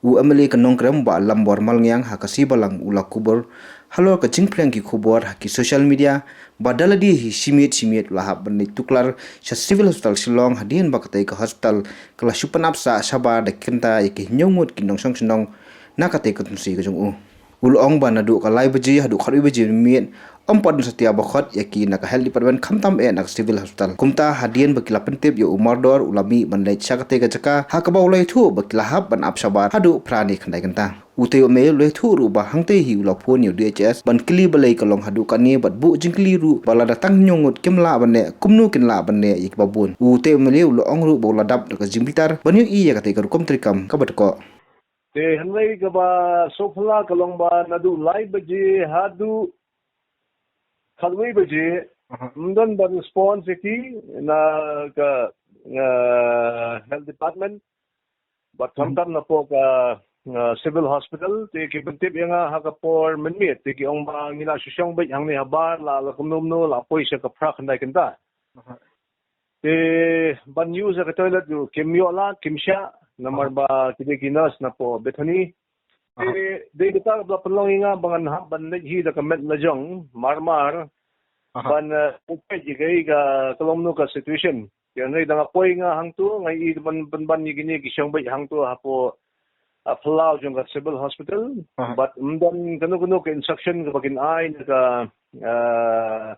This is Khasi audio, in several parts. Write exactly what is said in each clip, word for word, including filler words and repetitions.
U M L A ka Nongkrem Bah Lambor Malngiang ha ka sngi Balang u la kubur halor ka jingpyrshang ki khubor ha ki social media ba da lade hi shi miet shi miet u la hap ban leit tuklar sha Civil Hospital Shillong hadien ba katei ka hospital ka la shu pynap sah shabar da ki kynta ïa ki hynñiew ngut ki nongshong shnong na katei ka constituency ka jong u. U la ong ba naduh ka lai baje haduh khatwei baje mynmiet ym pat don satia ba khot ïa ki na ka health department khamtam eh na ka civil hospital. Kumta hadien ba ki la pyntip ïa u mardor u la mih ban leit sha katei ka jaka ha kaba u la ïathuh ba ki la hap ban ap shabar haduh phra ne khyndai kynta. Utei u M L A u la ïathuh ruh ba hangtei hi u la phone ïa u D H S ban kylli balei ka long haduh kane bad buh jingkylli ruh ba lada tang hynñiew ngut kim lah ban leh kumno kin lah ban leh ïa kiba bun. Utei u M L A u la ong ruh ba u la dap da ka jingbitar ban ïohi ïa katei ka rukom treikam kaba dkoh. Te hynrei kaba sngewphylla ka long ba naduh lai baje haduh khatwei baje, Aha. ym don ba response ïa ki na ka, uh, health department. Bad Mhm. khamtam na po ka, uh, civil hospital, te ki pyntip ïa nga ha ka por mynmiet, te ki ong ba ngi la shu shong beit hangne habar, la, la kumno kumno, la poi sha ka phra khyndai kynta. Aha. Te ban use ka toilet ruh kim ïoh lad, kim shah, namar Aha. ba ki dei ki nurse na po Bethany. Aha. Te dei kata ba la pynlong ïa nga ba ngan hap ban leit hi da ka met la jong, mar mar, Aha. ban, eh, peit ïa kaei ka, ka long kumno ka situation. Te hynrei da nga poi nga hangto, nga ïohi ban, ban, ban ïa kine ki shong beit hangto hapoh, ah, phyllaw jong ka civil hospital. Aha. Bad ym don kano kano ka instruction kaba kin ai na ka, ah,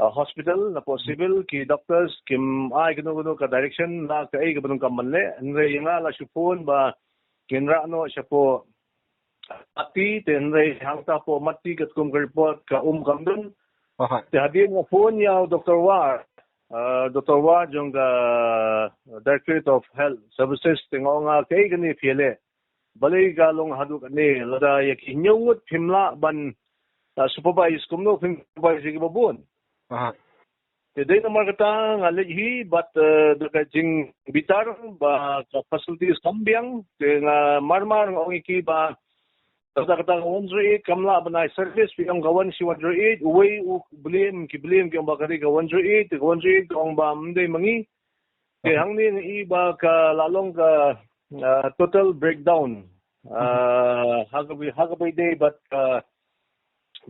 ah, hospital, na po Mhm. civil, ki doctors, kim ai kano kano ka direction, na kaei kaba donkam ban leh, hynrei ïa nga la shu phone ba kin rah noh shapoh Matti, te hynrei hangta poh Matti katkum ka report ka um kam don. Aha. Te hadien nga phone ïa u Doctor War, ah, Doctor War jong ka Directorate of Health Services, te nga ong nga kaei kane phi ïa leh. Balei ka long haduh kane, lada ïa ki hynñiew ngut phim lah ban, ah, supervise, kumno phin supervise ïa kiba bun. Aha. Te dei namar kata nga leit hi bad, eh, da ka jingbitar ba ka facilities kam biang, te nga mar mar nga ong ïa ki ba kata kata ka one zero eight kam lah ban ai service, phi ong ka one shi one zero eight, uwei u blame, ki blame ki ong ba ka dei ka one zero eight, te ka one zero eight ka ong ba ym dei ma ngi. Te Aha. hangne nga i ba ka la long ka, ah, total breakdown. Mhm. Ah, ha kaba, ha kaba ïadei bad ka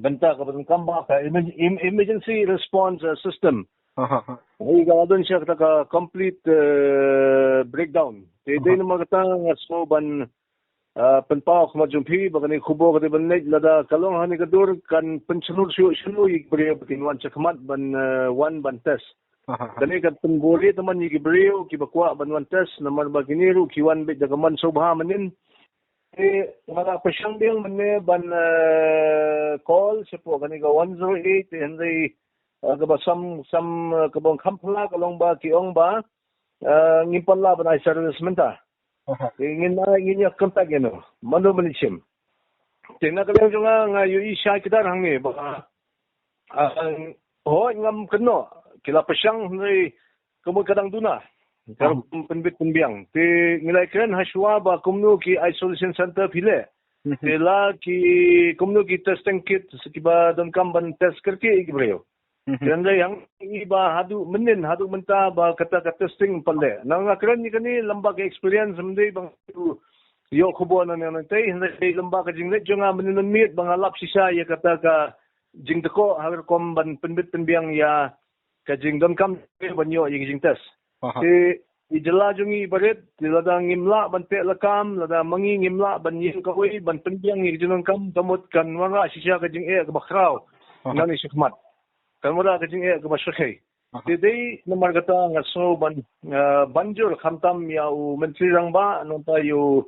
bynta kaba donkam ba ka emer-, em-, emergency response, ah, system. Aha, aha. Ai ka la don sha kata ka complete, eh, breakdown. Te Aha. dei namar kata nga sngew ban, ah, pynpaw khmat jong phi ba kane ka khubor ka dei ban leit, lada ka long ha kane ka dur kan pynshlur shuh shuh ïa ki briew ba kin wan shakhmat ban, eh, wan ban test. Aha. Kane kan pynbuhrieh tymmen ïa ki briew kiba kwah ban wan test, namar ba kine ruh ki wan beit da ka mon sngewbha mynnin. Te nga la pyrshang biang mynne ban, eh, call shapoh kane ka one zero eight, te hynrei, eh, kaba sam, sam, eh, kaba kham phylla ka long ba ki ong ba, eh, ngim pat lah ban ai service mynta. Aha. Te ngin ai, ngin ïa contact ïa no. Mano ban ïa shim. Te na ka liang jong nga, nga ïohi shai kdar hangne ba, ah, hooid ngam kynnoh, ki la pyrshang hynrei ka mut ka dang duna. Ka Ah. rukom pynbit pynbiang. Te ngi la kren ha shuwa ba kumno ki isolation center phi leh. Mhm. Te la ki kumno ki testing kit kiba donkam ban test kyrkieh ïa ki briew. Mhm. Te hynrei hangne ba haduh mynnin, haduh mynta ba kata ka testing ym pat leh. Nga kren ïa kane lyngba ka experience, ym dei ba nga ïoh khubor na nangtei, hynrei lyngba ka jingleit jong nga mynnin mynmiet ba nga lap shisha ïa kata ka jingdkoh ha ka rukom ban pynbit pynbiang ïa ka jingdonkam ban ïoh ïa ka jingtest. Aha. Te i jylla jong ngi barit, te lada ngim lah ban teh lakam, lada ma ngi ngim lah ban ïeng kawei ban pynbiang ïa ka jingdonkam, ka mut kan wanrah shisha ka jingeh kaba khraw. Aha. Nangne shakhmat kan wanrah ka jingeh kaba shyrkhei. Aha. Te dei namar kata nga sngew ban, eh, ban jur khamtam ïa u Myntri Rangbah, nangta ïa u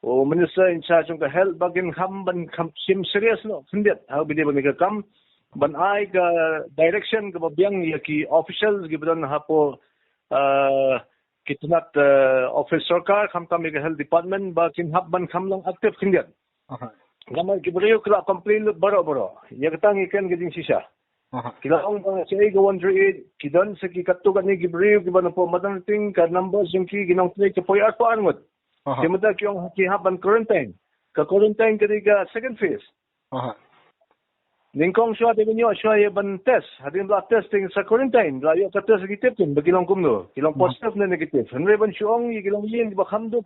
u Minister in charge jong ka health ba kin kham ban kham shim serious noh khyndiat ha u bynta kane ka kam, ban ai ka direction kaba biang ïa ki officials kiba don hapoh, ah, ki tnat, ah, office sorkar khamtam ïa ka health department ba kin hap ban kham long active khyndiat. Aha. Namar ki briew ki la complain lut baroh baroh, ïa kata ngi kren ka jingshisha. Aha. Ki la ong ba shaei ka one zero eight, ki don sa ki katto katne ki briew kiba na poh Madanrting, ka numbers jong ki ki nongtrei ki poi arphew ar ngut. Aha. Te mynta ki ong ki hap ban quarantine. Ka quarantine ka dei ka second phase. Aha. Nyngkong shuwa te ban ïoh shuwa ïa ban test. Hadien ba la test te sa quarantine, la ïoh ka test negative, te ba ki long kumno, ki long Aha. positive ne negative. Hynrei ban shu ong ïa ki longïing kiba kham duk